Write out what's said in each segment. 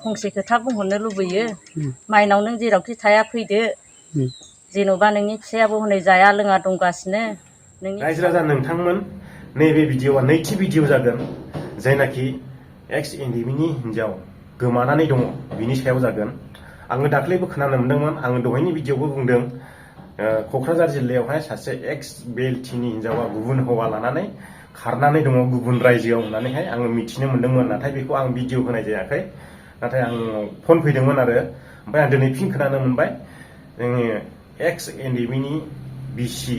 फंसे खोथा बुंहरनो लुबैयो माइनाव नों जेरावखि थाया फैदो जेन'बा नोंनि फिसायाबो हनै जाया लोङा दंगासिनो रायजो राजा नोंथांमोन नैबे भिडिअआ नैथि भिडिअ जागोन जायनाखि एक्स एनडिमिनि हिन्जाव गोमानानै दङ बिनि सायाव जागोन आङो दाख्लैबो खोनानो मोन्दोंमोन आङो दहायनि भिडिअआवबो बुंदों क'क्राझार जिल्लायावहाय सासे एक्स बेलटिनि हिन्जावा गुबुन हौवा लानानै खारनानै दङ गुबुन रायजोआव होननानैहाय आङो मिथिनो मोन्दोंमोन नाथाय बेखौ आं भिडिअ होनाय जायाखै नाथाय आं फन फैदोंमोन आरो ओमफ्राय आं दिनै फिन खोनानो मोनबाय जोंनि एक्स एनडिमिनि बिसि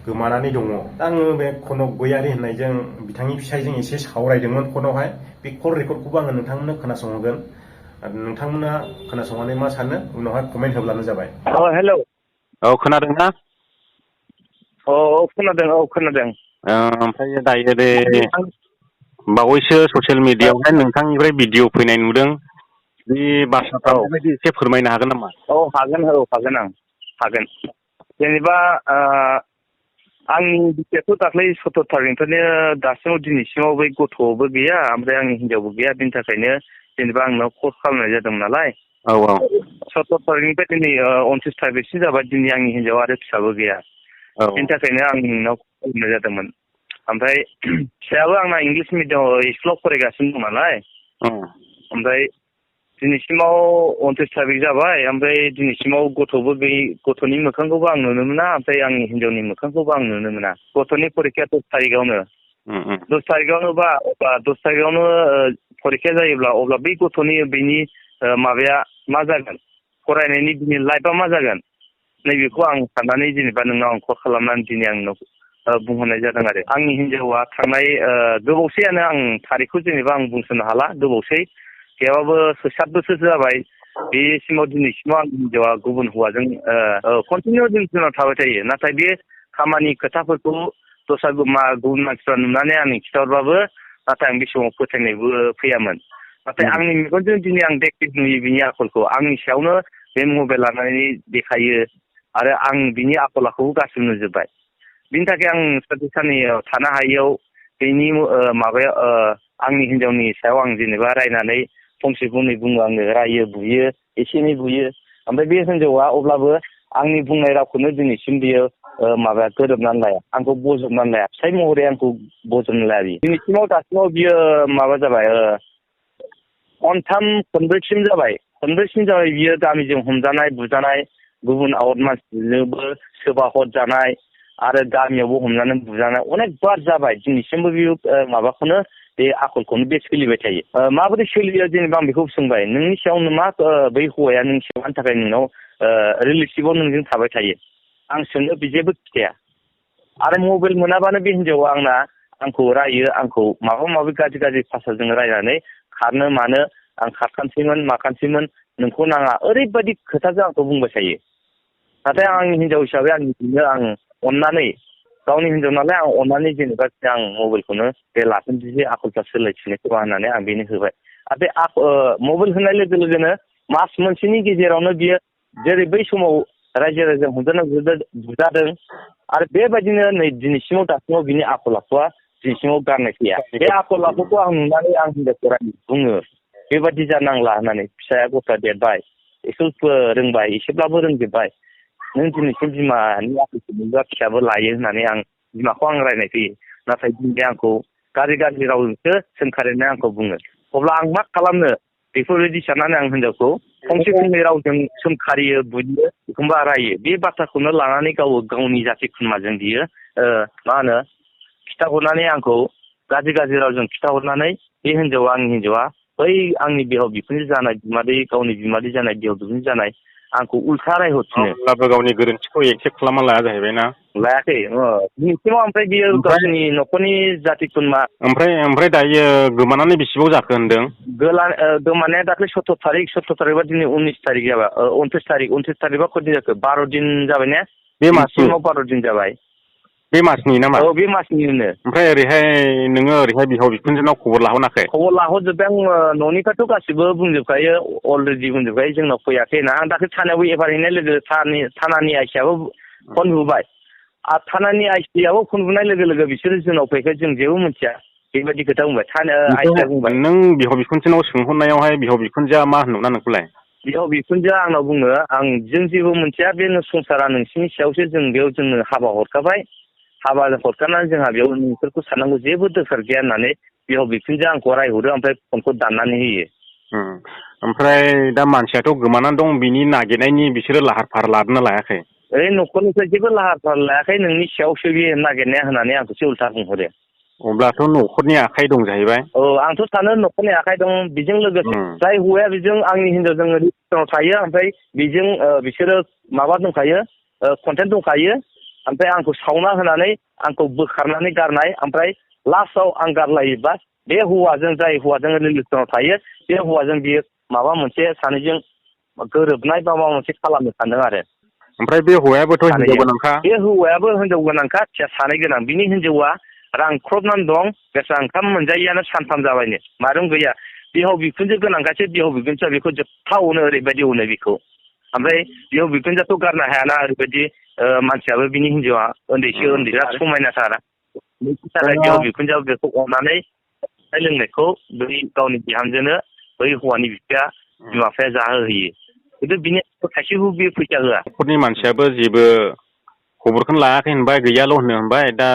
गोमानानै दङ आङो बे कनक गयारि होननायजों बिथांनि फिसायजों एसे सावरायदोंमोन फनावहाय बे कल रेकर्डखौबो आङो नोंथांमोननो खोनासंहोगोन आरो नोंथांमोना खोनासंनानै मा सानो उनावहाय कमेन्ट होब्लानो जाबाय। हेलौ औ खोनादोंना? औ खोनादों। ओमफ्राय दायो दे बावैसो ससियेल मिडियाआवहाय नोंथांनिफ्राय भिडिअ फैनाय नुदों बे बाथ्राफ्रा माबायदि एसे फोरमायनो हागोन नामा? हागोन आं हागोन जेनेबा आंनि बिसियाथ' दाख्लै 17 थारिखनिफ्रायनो दासिमाव दिनैसिमाव बै गथ'बो गैया ओमफ्राय आंनि हिनजावबो गैया बिनि थाखायनो जेनेबा आंनाव कल खालामनाय जादोंमोन नालाय 17 थारिखनिफ्राय दिनै 29 थारिखसिम जाबाय दिनै आंनि हिनजाव आरो फिसाबो गैया बिनि थाखायनो आं नोंनाव कल खालामनाय जादोंमोन ओमफ्राय फिसायाबो आंना इंलिस मिडियामाव स्कुलाव फरायगासिनो दं नालाय ओमफ्राय दिनैसिमाव 29 थारिख जाबाय ओमफ्राय दिनैसिमाव गथ'बो गैयि गथ'नि मोखांखौबो आं नुनो मोना ओमफ्राय आंनि हिनजावनि मोखांखौबो आं नुनो मोना गथ'नि फरिखाया 10 थारिखआवनो 10 थारिखआवनोबा अब्ला 10 थारिखआवनो फरिखाया जायोब्ला अब्ला बै गथ'नि बेनि माबाया मा जागोन फरायनायनि बिनि लाइफआ मा जागोन नैबेखौ आं साननानै जेनेबा नोंनाव आं कल खालामनानै दिनै आं नोंनाव बुंहरनाय जादों आरो आंनि हिनजावा थांनाय गोबावसैयानो आं थारिखखौ जेनेबा आं बुंस'नो हाला गोबावसै गैयाबाबो 7 बोसोरसो जाबाय बेसिमाव दिनैसिमाव आंनि हिनजावा गुबुन हौवाजों कन्टिनिउ जोंनाव थाबाय थायो नाथाय बे खामानि खोथाफोरखौ दस्रा गुबुन मानसिफ्रा नुनानै आंनि खिथाहरबाबो नाथाय आं बे समाव फोथायनायबो फैयामोन नाथाय आंनि मेगनजों दिनै आं डेक्टिभ नुयो बिनि आखलखौ आंनि सायावनो बे मबाइल लानानै देखायो आरो आं बिनि आखल आखुखौ गासिबो नुजोब्बाय बिनि थाखाय आं सानसे साननै थानो हायियाव बेनि माबायाव आंनि हिनजावनि सायाव आं जेनेबा रायनानै फंसे फंनै बुङो आङो रायो बुयो एसे एनै बुयो ओमफ्राय बे हिनजावा अब्लाबो आंनि बुंनाय रावखौनो दिनैसिम बियो माबा गोरोबनानै लाया आंखौ बजबनानै लाया फिसाय महरै आंखौ बजबनानै लाया बियो दिनैसिमाव दासिमाव बियो माबा जाबाय खनब्रैसिम जाबाय बियो गामिजों हमजानाय बुजानाय गुबुन आउट मानसिजोंबो सोरबा हरजानाय आरो गामियावबो हमजानाय बुजानाय अनेक बार जाबाय दिनैसिमबो बियो माबाखौनो बे आखलखौनो बे सोलिबाय थायो माबोरै सोलियो जेनेबा आं बेखौ सोंबाय नोंनि सायाव मा बै हौवाया नोंनि सायाव मानि थाखाय नोंनाव रिलेटिभआव नोंजों थाबाय थायो आं सोंनो बे जेबो खिथाया आरो मबाइल मोनाबानो बे हिनजावा आंखौ रायो आंखौ माबा माबि गाज्रि भाषाजों रायनानै खारनो मानो आं खारखानसैमोन माखानसैमोन नोंखौ नाङा ओरैबायदि खोथाजों आंखौ बुंबाय थायो नाथाय आंनि हिनजाव हिसाबै आं अननानै गावनि हिनजाव नालाय आं अननानै जेनेबा आं मबाइलखौनो बे लाफिनदिसै आखलफ्रा सोलायफिननायखौ होननानै आं बेनो होबाय आरो बे मबाइल होनाय लोगो लोगोनो मास मोनसेनि गेजेरावनो बियो जेरै बै समाव रायजो राजा हमजाना बुजादों आरो बेबायदिनो नै दिनैसिमाव दासिमाव बिनि आखल आखुआ दिनैसिमाव गारनाय फैया बे आखल आखुखौ आं नुनानै आं हिनजावफोरा बुङो बेबायदि जानांला होननानै फिसाया गथ'आ देरबाय एसे रोंबाय एसेब्लाबो रोंजोबबाय नों दिनैसिम बिमानि आखलखौ नुबा फिसाबो लायो होननानै आं बिमाखौ आं रायनाय फैयो नाथाय दिनै आंखौ गाज्रि रावजोंसो सोंखारिनानै आंखौ बुङो अब्ला आं मा खालामनो बेफोरबायदि साननानै आं हिनजावखौ फंसे फंनै रावजों सोंखारियो बुयो एखमबा रायो बे बाथ्राखौनो लानानै गावनि जाथि खुरमाजों बियो मा होनो खिथाहरनानै आंखौ गाज्रि रावजों खिथाहरनानै बे हिनजावा आंनि हिनजावा बै आंनि बिहाव बिखुनजो जानाय गावनि बिमादै जानाय बिहाव बिखुनजो जानाय आंखौ उल्था रायहरफिनो अब्लाबो गावनि गोरोन्थिखौ एक्सेप्ट खालामना लाया जाहैबाय ना लायाखै दिनैसिमाव ओमफ्राय बियो गावनि न'खरनि जाथि खुरमा ओमफ्राय दायो गोमानानै बेसेबां जाखो होनदों गोमानाया दाख्लै 17 थारिखबा दिनै 19 थारिख जाबाय 29 थारिखबा खयदिन जाखो 12 दिन जाबाय ने बे माससिमाव 12 दिन जाबाय बे मासनि नामा औ बे मासनिनो ओमफ्राय नोङो ओरैहाय बिहाव बिखुनजोनाव खबर लाहराखै खबर लाहरजोब्बाय आं न'निफ्रायथ' गासिबो बुंजोबखायो अलरेडि बुंजोबखायो जोंनाव फैयाखै होनना आं दाख्लै थानायावबो एफार हैनाय लोगो थानानि आइसियाबो फन बुबाय आरो थानानि आइसियाबो फन बुनाय लोगो लोगो बिसोरो जोंनाव फैखाय जों जेबो मिथिया बेबायदि खोथा बुंबाय आइया बुंबाय। नों बिहाव बिखुनजोनाव सोंहरनायावहाय बिहाव बिखुनजोआ मा होनदोंना नोंखौलाय? बिहाव बिखुनजोआ आंनाव बुङो जों जेबो मोनथिया बे संसारा नोंसिनि सायावसो जों बेयाव जोंनो हाबा हरखाबाय हाबा हरखानानै जोंहा बेयाव नोंसोरखौ साननांगौ जेबो दरखार गैया होननानै बिहाव बिखुनजोआ आंखौ रायहरो ओमफ्राय फनखौ दाननानै होयो। ओमफ्राय दा मानसियाथ' गोमानानै दं बिनि नागिरनायनि बिसोरो लाहार फाहार लादोंना लायाखै? ओइ न'खरनिफ्राय जेबो लाहार फाहार लायाखै नोंनि सायावसो बे नागिरनाया होननानै आंखौसो उल्था बुंहरो। अब्लाथ' न'खरनि आखाइ दं जाहैबाय। औ आंथ' सानो न'खरनि आखाइ दं बेजों लोगोसे जाय हौवाया बेजों आंनि हिनजावजों रिलेसनाव थायो ओमफ्राय बेजों बिसोरो माबा दंखायो कन्टेक्ट दंखायो ओमफ्राय आंखौ सावना होनानै आंखौ बोखारनानै गारनाय ओमफ्राय लास्टआव आं गारलायोबा बे हौवाजों जाय हौवाजों रिलेसनाव थायो बे हौवाजों बियो माबा मोनसे सानैजों गोरोबनाय बा माबा मोनसे खालामनो सानदों आरो। ओमफ्राय बे हौवायाबोथ' हिनजाव गोनांखा? बे हौवायाबो हिनजाव गोनांखा फिसा सानै गोनां बिनि हिनजावा रांख्रबनानै दं बेसा ओंखाम मोनजायैयानो सानथाम जाबायनो माइरं गैया बिहाव बिखुनजो गोनांखासो बिहाव बिखुनजोआ बेखौ जोबथा अनो ओरैबायदि अनो बेखौ ओमफ्राय बिहाव बिखुनजोआथ' गारनो हायाना ओरैबायदि मानसियाबो बिनि हिनजावा उन्दैसो उन्दैया समायनाथार थाखाय बिहाव बिखुनजोआ बेखौ अननानै लोंनायखौ बै गावनि बिहामजोनो बै हौवानि बिफाया बिमा बिफाया जाहोहैयो खिन्थु बिनि खायसेखौ बे फैसा होआ। न'खरनि मानसियाबो जेबो खबरखौनो लायाखै होनबाय गैयाल' होनो होनबाय दा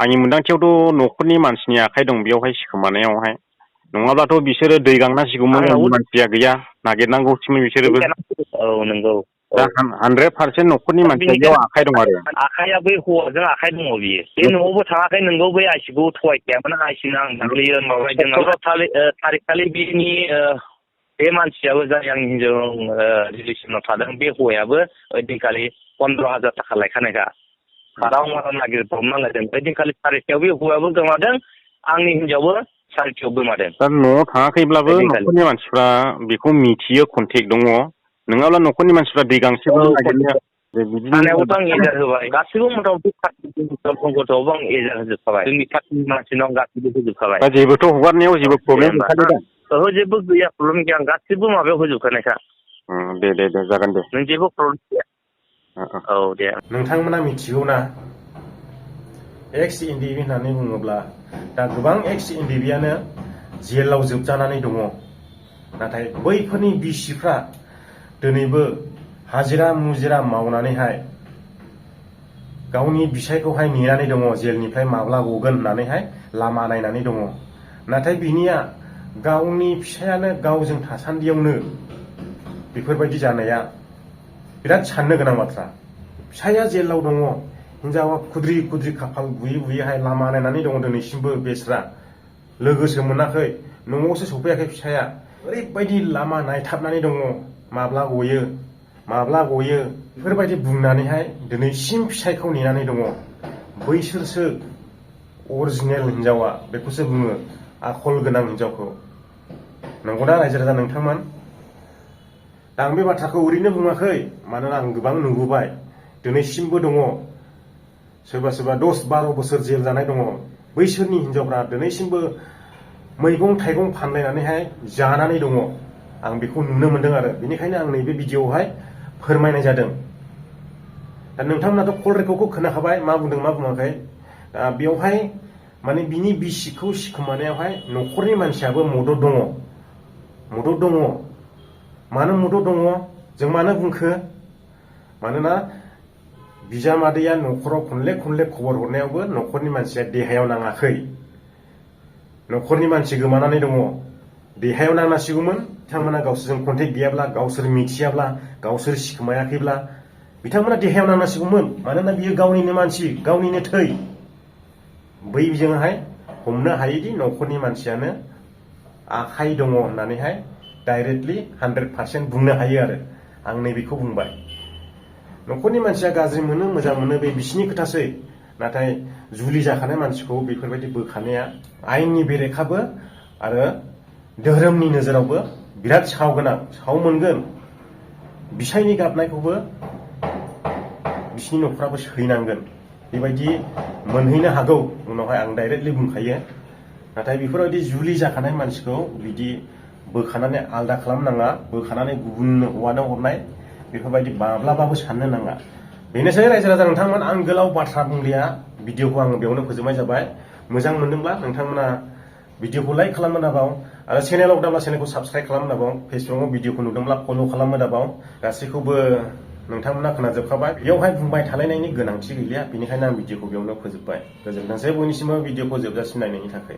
आंनि मोन्दांथियावथ' न'खरनि मानसिनि आखाइ दं बेयावहाय सिखोमानायावहाय नङाब्लाथ' बिसोरो दै गांनांसिगौमोन मानसिया गैया नागिरनांगौसोमोन बिसोरबो। औ नंगौ। दा 100% न'खरनि मानसिया बेयाव आखाइ दं आरो। आखाइया बै हौवाजों आखाइ दङ बियो बे न'आवबो थाङाखै नंगौ बै आइसिखौ थगायखायामोन आइसिनो आं दाख्लैयो माबायदों थारिखखालि बिनि बे मानसियाबो जाय आंनि हिनजाव रिलेसनाव थादों बे हौवायाबो ओइदिनखालि 15,000 थाखा लायखानायखा खाराव माराव नागिरब्रबना लायदों ओइदिनखालि सारिथायाव बे हौवायाबो गोमादों आंनि हिनजावबो सारिथायाव गोमादों। दा न'आव थाङाखैब्लाबो न'खरनि मानसिफ्रा बेखौ मिथियो कन्टेक्ट दङ नङाब्ला न'खरनि मानसिफ्रा दै गांसेबो नागिरनो थानायावथ' आं एजार होबाय गासिबो मथा मथि गथ'आवबो आं एजार होजोबखाबाय जोंनि पार्टिनि मानसिनाव गासिबो होजोबखाबाय। दा जेबोथ' हगारनायाव जेबो प्रब्लेम गैखाया दा? ओहो जेबो गैया प्रब्लेम गैया आं गासिबो माबायाव होजोबखानायखा। दे जागोन दे। नों जेबो प्रब्लेम गैया। औ दे। नोंथांमोना मिथिगौना एक्स इन्डिबि होननानै बुङोब्ला दा गोबां एक्स इन्डिबियानो जेलाव जोबजानानै दङ नाथाय बैफोरनि बिसिफ्रा दिनैबो हाजिरा मुजिरा मावनानैहाय गावनि बिसायखौहाय नेनानै दङ जेलनिफ्राय माब्ला गगोन होननानैहाय लामा नायनानै दङ नाथाय बिनिया गावनि फिसायानो गावजों थासान्दियावनो बेफोरबायदि जानाया बिराद साननो गोनां बाथ्रा। फिसाया जेलाव दङ हिनजावा खुद्रि खुद्रि खाफाल बुयै बुयैहाय लामा नायनानै दङ दिनैसिमबो बेस्रा लोगोसो मोनाखै न'आवसो सफैयाखै फिसाया ओरैबायदि लामा नायथाबनानै दङ माब्ला गयो बेफोरबायदि बुंनानैहाय दिनैसिम फिसायखौ नेनानै दङ बैसोरसो अरिजिनेल हिनजावा बेखौसो बुङो आखल गोनां हिनजावखौ। नंगौना रायजो राजा नोंथांमोन? दा आं बे बाथ्राखौ ओरैनो बुङाखै मानोना आं गोबां नुबोबाय दिनैसिमबो दङ सोरबा सोरबा 10-12 बोसोर जेल जानाय दङ बैसोरनि हिनजावफ्रा दिनैसिमबो मैगं थाइगं फानलायनानैहाय जानानै दङ आं बेखौ नुनो मोनदों आरो बेनिखायनो आं नैबे भिडिअआवहाय फोरमायनाय जादों। दा नोंथांमोनाथ' कल रेकर्डखौ खोनाखाबाय मा बुंदों मा बुङाखै बेवहाय माने बिनि बिसिखौ सिखोमानायावहाय न'खरनि मानसियाबो मदद दङ मानो मदद दङ जों मानो बुंखो मानोना बिजामादैया न'खराव खनले खबर हरनायावबो न'खरनि मानसिया देहायाव नाङाखै न'खरनि मानसि गोमानानै दङ देहायाव नांनांसिगौमोन बिथांमोना गावसोरजों कन्टेक्ट गैयाब्ला गावसोर मिथियाब्ला गावसोर सिखोमायाखैब्ला बिथांमोना देहायाव नांनांसिगौमोन मानोना बियो गावनिनो मानसि गावनिनो थै बैजोंहाय हमनो हायोदि न'खरनि मानसियानो आखाइ दङ होननानैहाय डाइरेक्टलि 100% बुंनो हायो आरो आं नैबेखौ बुंबाय। न'खरनि मानसिया गाज्रि मोनो मोजां मोनो बे बिसिनि खोथासै नाथाय जुलि जाखानाय मानसिखौ बेफोरबायदि बोखानाया आयेननि बेरेखाबो आरो धोरोमनि नोजोरावबो बिराद साव मोनगोन बिसायनि गाबनायखौबो बिसिनि न'खराबो सैनांगोन बेबायदि मोनहैनो हागौ उनावहाय आं डाइरेक्टलि बुंखायो। नाथाय बेफोरबायदि जुलि जाखानाय मानसिखौ बिदि बोखानानै आलदा खालामनाङा बोखानानै गुबुन हौवानो हरनाय बेफोरबायदि माब्लाबाबो साननो नाङा। बेनोसै रायजो राजा नोंथांमोन आं गोलाव बाथ्रा बुंलिया भिडिअखौ आङो बेयावनो फोजोबनाय जाबाय। मोजां मोनदोंब्ला नोंथांमोना भिडिअखौ लाइक खालामनो दाबाव आरो चेनेलाव दाब्ला चेनेलखौ साबस्क्राइब खालामनो दाबाव फेसबुकाव भिडिअखौ नुदोंब्ला फल' खालामनो दाबाव गासैखौबो नोंथांमोना खोनाजोबखाबाय बेयावहाय बुंबाय थालायनायनि गोनांथि गैलिया बेनिखायनो आं भिडिअखौ बेयावनो फोजोबबाय गोजोनथोंसै बयनिसिमबो भिडिअखौ जोबजासिम नायनायनि थाखाय